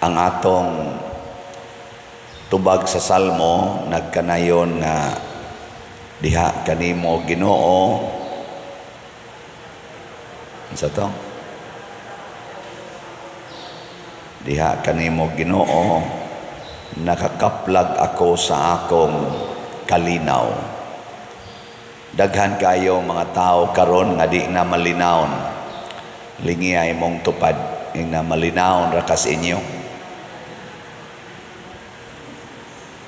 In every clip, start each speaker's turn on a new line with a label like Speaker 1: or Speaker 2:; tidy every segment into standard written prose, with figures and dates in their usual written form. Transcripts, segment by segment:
Speaker 1: Ang atong tubag sa Salmo nagkanayon nga diha kanimo, Ginoo, unsa to? Diha kanimo, Ginoo, nakakaplag ako sa akong kalinaw. Daghan kayo mga tao karon nga di na malinawon. Lingiya imong tupad ing na malinawon ra kas inyo.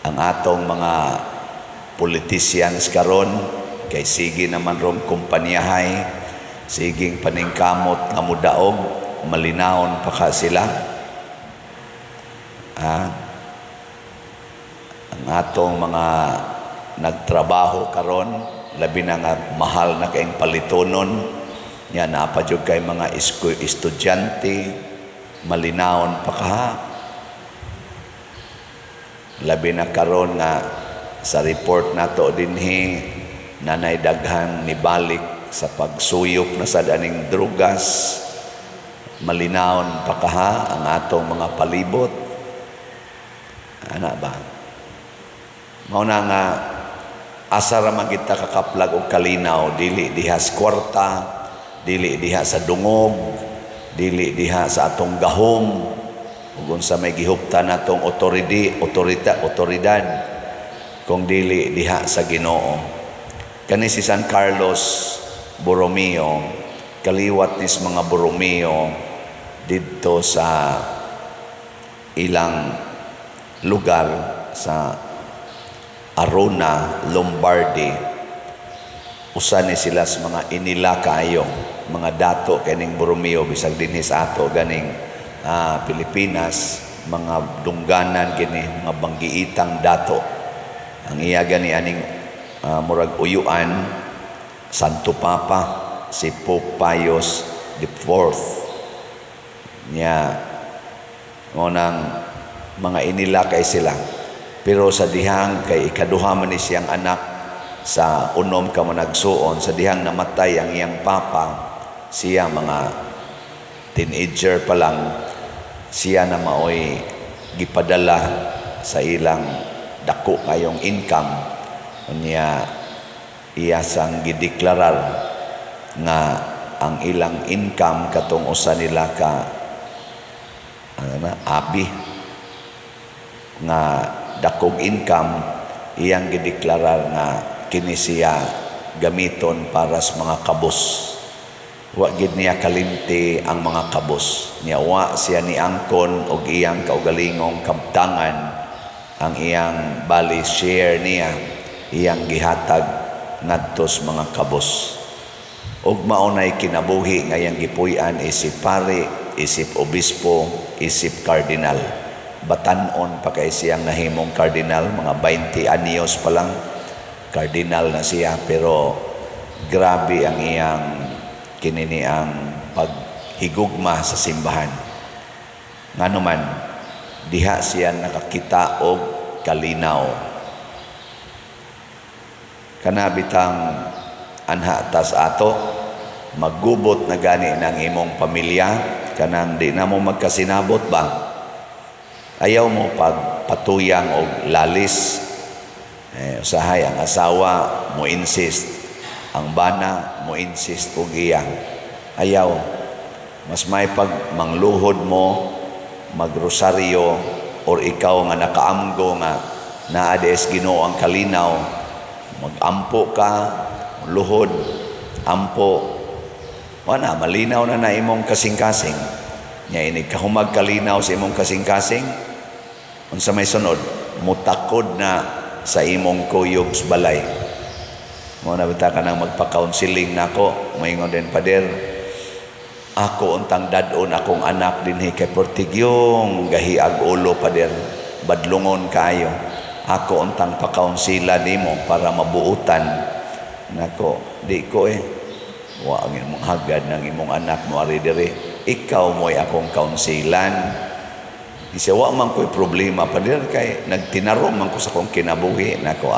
Speaker 1: Ang atong mga politicians karon kay sige naman rong kumpanyahay, siging paningkamot nga mudaog, malinawon pa ka sila. Ah, ang atong mga nagtrabaho karon, labi na nga mahal na kaayong palitonon nya, naa pa jud kay mga estudyante, malinawon pa ka? Labi na karon nga sa report nato dinhi, nanay daghan nibalik sa pagsuyop na sad aning drugas, malinawon pa kaha ang atong mga palibot? Ana ba? Mao na nga asa ra man kita kakaplag og kalinaw? Dili diha sa kwarta, dili diha sa dungog, dili diha sa atong gahom ug unsa may gihuptan natong otoridi otorita otoridad, kung dili diha sa Ginoo. Kani si San Carlos Borromeo, kaliwat nis mga Borromeo didto sa ilang lugar sa Arona, Lombardy. Usa ni sila sa mga inila kaayo mga dato kining Borromeo, bisag dinhi sa ato ganing Pilipinas, mga dungganan kini, mga banggiitang dato. Ang iya gani aning murag uyuan, Santo Papa, si Pope Pius the Fourth niya. Mo nang mga inila kay sila, pero sa dihang kay ikaduha man ni siyang anak sa 6 ka managsuon, sa dihang namatay ang iyang papa, siya mga teenager pa lang, siya na maoy gipadala sa ilang dako kayong income. Unya iya sang gideklarar nga ang ilang income katong usa nila ka ano na abi nga dakog income, iyang gideklarar nga kini siya gamiton para sa mga kabus. Wa gid niya kalimti ang mga kabus niya. Wa siya ni angkon og iyang kaugalingong kabtangan. Ang iyang bali share niya, iyang gihatag ngadto sa mga kabus, ug mao nay kinabuhi nga iyang gipuy-an isip pari, isip obispo, isip kardinal. Batan-on pa kay siyang nahimong kardinal, mga 20 anyos pa lang kardinal na siya, pero grabe ang iyang kinini ang paghigugma sa simbahan. Ngano man, diha siya nakakita og kalinaw. Kana bitang anha tas ato, maggubot na gani ng imong pamilya, kanang di na mo magkasinabot ba, ayaw mo pag patuyang og lalis. Eh, usahay ang asawa mo insist, ang bana mo insist og iya ayaw, mas may pag mangluhod mo, magrosaryo, or ikaw nga nakaamgo nga naa sa Ginoo ang kalinaw, magampo ka, luhod, ampo, wala malinaw na na imong kasing-kasing. Nya inig kahumag kalinaw sa imong kasing-kasing, unsa may sunod? Mutakod na sa imong kuyog sa balay. Mo na bita ka nang magpa-counseling nako, moingon din, "Pader, ako untang dad-on akong anak dinhi kay portigyong gahiag ulo, pader, badlungon kaayo. Ako untang pa-counsela nimo para mabuutan." Nako, di ko eh. Wa ang imong hagad ng imong anak mo ari diri. Ikaw mo'y akong kaunsilan. Isa wa man ko'y problema, pader, kay nagtinarong man ko sa akong kinabuhi. Nako,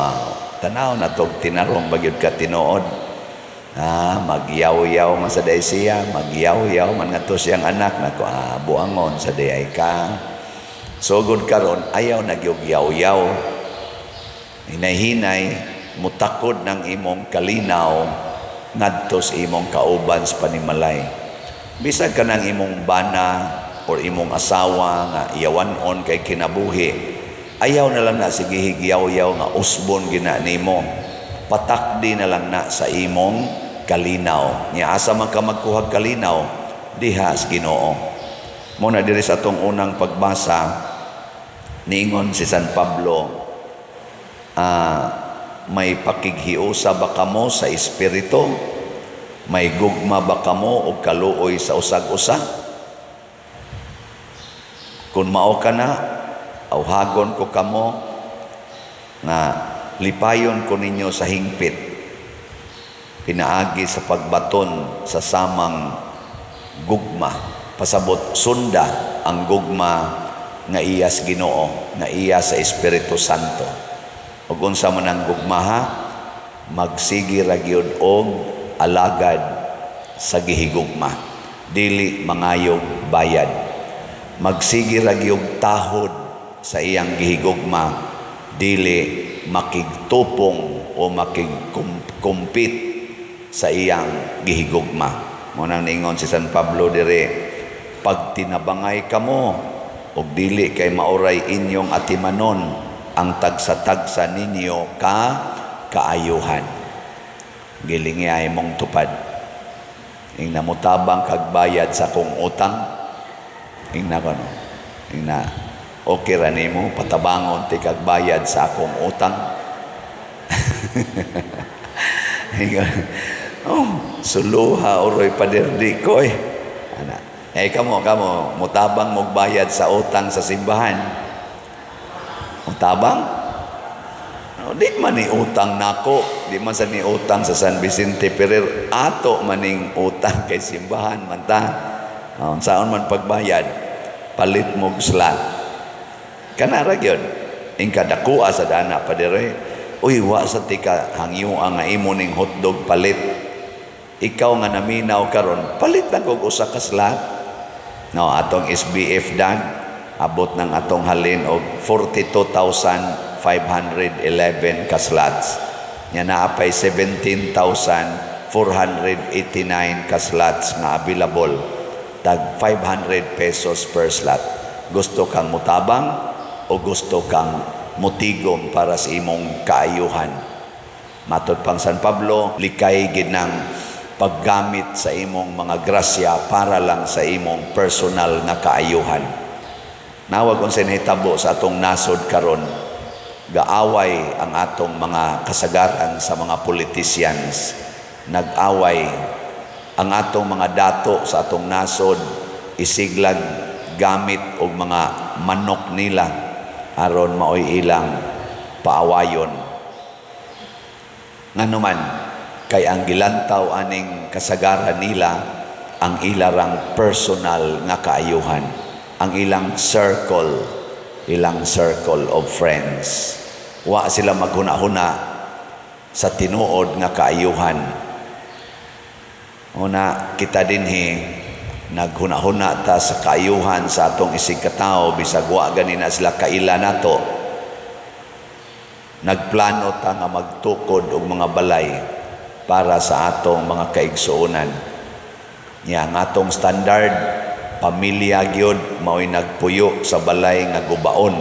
Speaker 1: tanaw na tog tinarong bagyod ka tinuod. Ah, magyaw-yaw man sa day siya, magyaw-yaw man nga to siyang anak. Nako, buangon sa day ka. Sugod karon, ayaw na gyud yaw-yaw. Hinay-hinay mutakod ng imong kalinaw ngadto sa imong kauban sa panimalay. Bisan kanang imong bana or imong asawa nga iyawanon kay kinabuhi, ayaw na lang na sige yaw-yaw nga usbon gina nimo. Patakdi na lang na sa imong kalinaw. Nya asa man ka magkuhag kalinaw? Diha sa Ginoo. Mao na diri sa atong unang pagbasa, niingon si San Pablo, may pakighiusa ba kamo sa espiritu? May gugma ba kamo og kaluoy sa usag-usa? Kung mao ka na, awhagon ko kamo nga lipayon ko ninyo sa hingpit pinaagi sa pagbaton sa samang gugma. Pasabot, sunda ang gugma nga iya sa Ginoo, nga iya sa Espiritu Santo. Ug unsa man ang gugma, ha? Magsige ra gyud og alagad sa gihigugma, dili mangayog bayad. Magsige ra gyud tahod sa iyang gihigugma, dili makigtupong o makigkumpit sa iyang gihigugma. Mao nang ningon si San Pablo dire, pagtinabangay kamo og dili kay maoray inyong atimanon ang tagsa-tagsa ninyo ka kaayuhan. Gilingi ay mong tupad. Ingna mutabang kag bayad sa akong utang. Ingna ko, no. Ingna, okay ra nimo patabangon ti kag bayad sa akong utang. Ingon, oh, suluha uroy pader di ko eh. Ana. Eh kamo kamo mutabang mog bayad sa utang sa simbahan. Mutabang? No, di man ni utang nako, di man sa ni utang sa San Vicente Ferrer, ato maning utang kay simbahan man ta. Oh, unsaon man pagbayad, palit mog slot. Kana ra gyud. Ingka dakoa sa dana padere. Uy, wa sa tika hangyo ang imo ning hotdog palit. Ikaw nga naminaw karon, palit na kog usa ka slot. No, atong SBF dag abot ng atong halin og 42,511 ka slots. Nya naa pay 17,489 ka slots nga available. Tag 500 pesos per slot. Gusto kang mutabang o gusto kang mutigom para sa imong kaayuhan? Matod pang San Pablo, likay gid ng paggamit sa imong mga grasya para lang sa imong personal nga kaayuhan. Nawag unsay nahitabo sa atong nasod karon, gaaway ang atong mga kasagaran sa mga politicians. Nag-away ang atong mga dato sa atong nasod, isiglag gamit og mga manok nila aron maoy ilang paawayon. Nganuman kay ang gilantaw aning kasagaran nila ang ilarang personal nga kaayuhan, ang ilang circle, ilang circle of friends. Wa sila maghuna-huna sa tinuod nga kaayuhan. Una, kita dinhi naghuna-huna ta sa kaayuhan sa atong isig katao bisag wa gani na sila kaila nato. Nagplano ta nga magtukod og mga balay para sa atong mga kaigsuonan. Nya ang atong standard, pamilya gyud mao'y nagpuyo sa balay nga gubaon.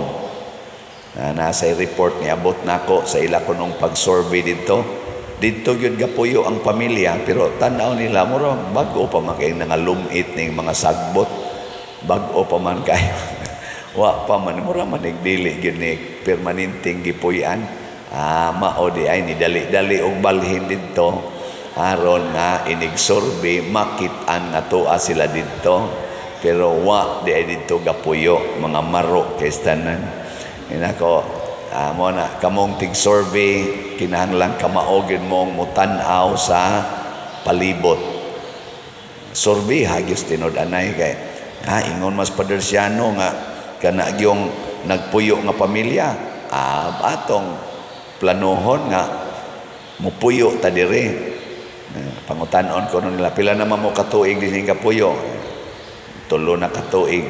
Speaker 1: Na nasa report ni abot nako sa ila kunong pag-survey didto. Didto gyud gapuyo ang pamilya, pero tan-aw nila, mura bag-o pa man kay nangalumit ning mga sagbot. Bag-o pa man kayo. Wa pa man, mura man dili gyud ni permanenteng gipuy-an. Ah, mao di ay ni dali-dali og balhin didto aron nga inig-survey makit-an nga tuwa sila didto, pero wa di ay didto gapuyo, mga maro kay tanan. Inako, mo na kamong tig-survey, kinahanglan kamao gyud mong mutan-aw sa palibot. Survey hagyos tinud anay kay ingon mas Padersiano nga kana gyung nagpuyo nga pamilya, atong planohon nga mupuyo ta diri. Pangutan-on ko nila, pila naman mo katuig din kapuyo? 3 na katuig.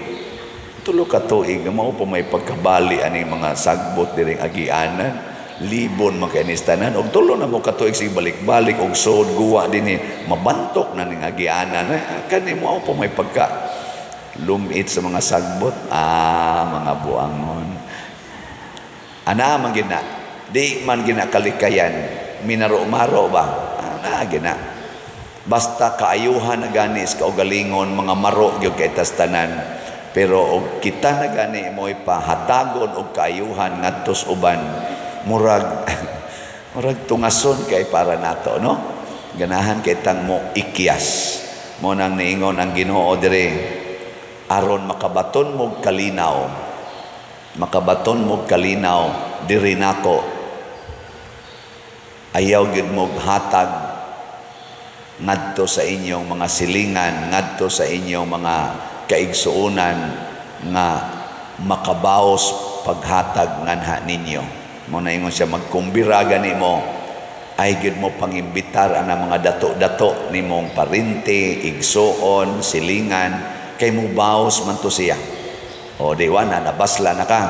Speaker 1: 3 ka tuig mao pa may pagkabali aning mga sagbot diring agianan. Libon man kay nis tanan, og 3 na mo ka tuig sige balik-balik og sod guwa dinhi, mabantok na ning agianan. Eh, kani mao pa may pagka lumit sa mga sagbot. Ah, mga buangon. Ana man gina, di man gina kalikayan, minaro-maro ba? Ana gina. Basta kaayuhan na gani sa kaugalingon, mga maro gyud kay tas tanan. Pero og kita na gani mo'y pahatagon og kaayuhan ngadto sa uban, murag tungason kay para nato, no? Ganahan kay tang mo ikyas. Mo nang niingon ang Ginoo dire, aron makabaton mo kalinaw, makabaton mo kalinaw diri nako, ayaw gyud mo hatag ngadto sa inyong mga silingan, ngadto sa inyong mga kaigsuonan nga makabaos paghatag nganha ninyo. Mo na ingon siya, magkumbira gani mo, ay gyud mo pangimbitar ang mga dato-dato nimong parente, igsuon, silingan, kay mo baos man to siya. O di wa na, nabasla na ka.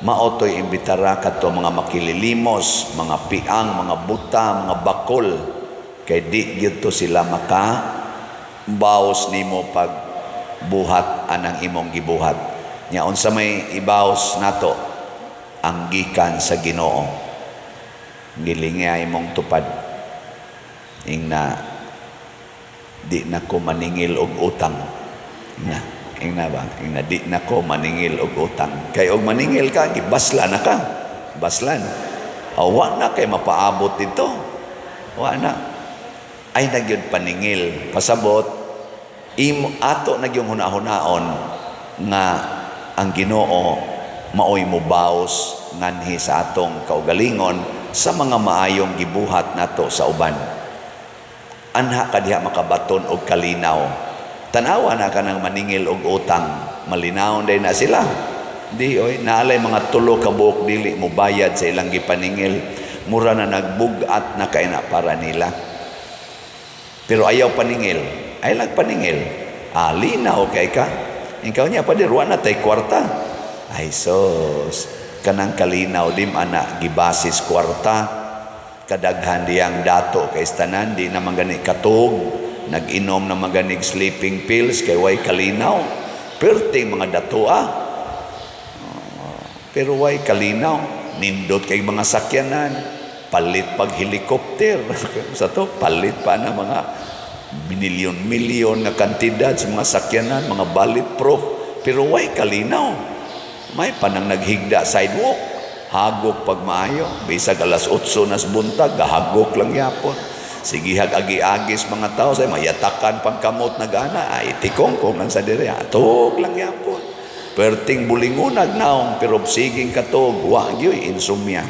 Speaker 1: Mao to'y imbitara kadto mga makililimos, mga piang, mga buta, mga bakol, kay di gyud to sila maka baos nimo pag buhat anang imong gibuhat. Nya unsa may ibaos nato? Ang gikan sa Ginoo. Gilingi imong tupad. Ingna, "Di na ko maningil og utang." Na, ingna ba? Ingna, "Di na ko maningil og utang." Kay og maningil ka, gibasla na ka. Baslan. Awa na kay mapaabot dito. Wa na. Ay na gyud paningil. Pasabot, imo ato na gyung huna-hunaon nga ang Ginoo maoy mobaos nganhi sa atong kaugalingon sa mga maayong gibuhat nato sa uban. Anha ka diha makabaton og kalinaw. Tanawa na ka ng maningil og utang, malinaw day na sila. Di oy, naalay mga 3 ka buok dili mo bayad sa ilang gipaningil. Mura na nagbug-at na kay na para nila. Pero ayaw paningil. Ay lang paningil. Ah, linaw kay ka. Ikaw niya pa wa na tay kwarta. Ay sos, kanang kalinaw dim ana gibasis kwarta. Kadaghan diyang dato kay tanan di na gani katog, nag-inom na maganig sleeping pills kay way kalinaw. Perting mga dato ah. Pero way kalinaw, nindot kay mga sakyanan, palit pag helicopter. Sa to, palit pa na mga milyon-milyon nga kantidad sa mga sakyanan, mga bulletproof. Pero way kalinaw. May panang naghigda sidewalk. Hagok pag maayo. Bisag alas 8 nas buntag, gahagok lang yapon. Sige hag agi-agis mga tao, say mayatakan pangkamot na gana, ay tikong kung ang sa dire, atog lang yapon. Perting bulingunag naong, pero siging katog, wa gyoy insomnia.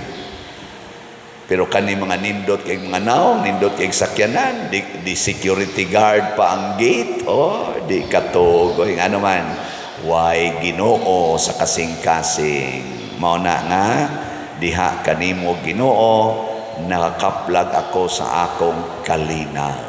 Speaker 1: Pero kani mga nindot kay mga naong, nindot kay sakyanan, di security guard pa ang gate, oh, di katog, oy, ano man, way Ginoo sa kasing-kasing. Mao na nga diha kanimo, Ginoo, nakakaplag ako sa akong kalinaw.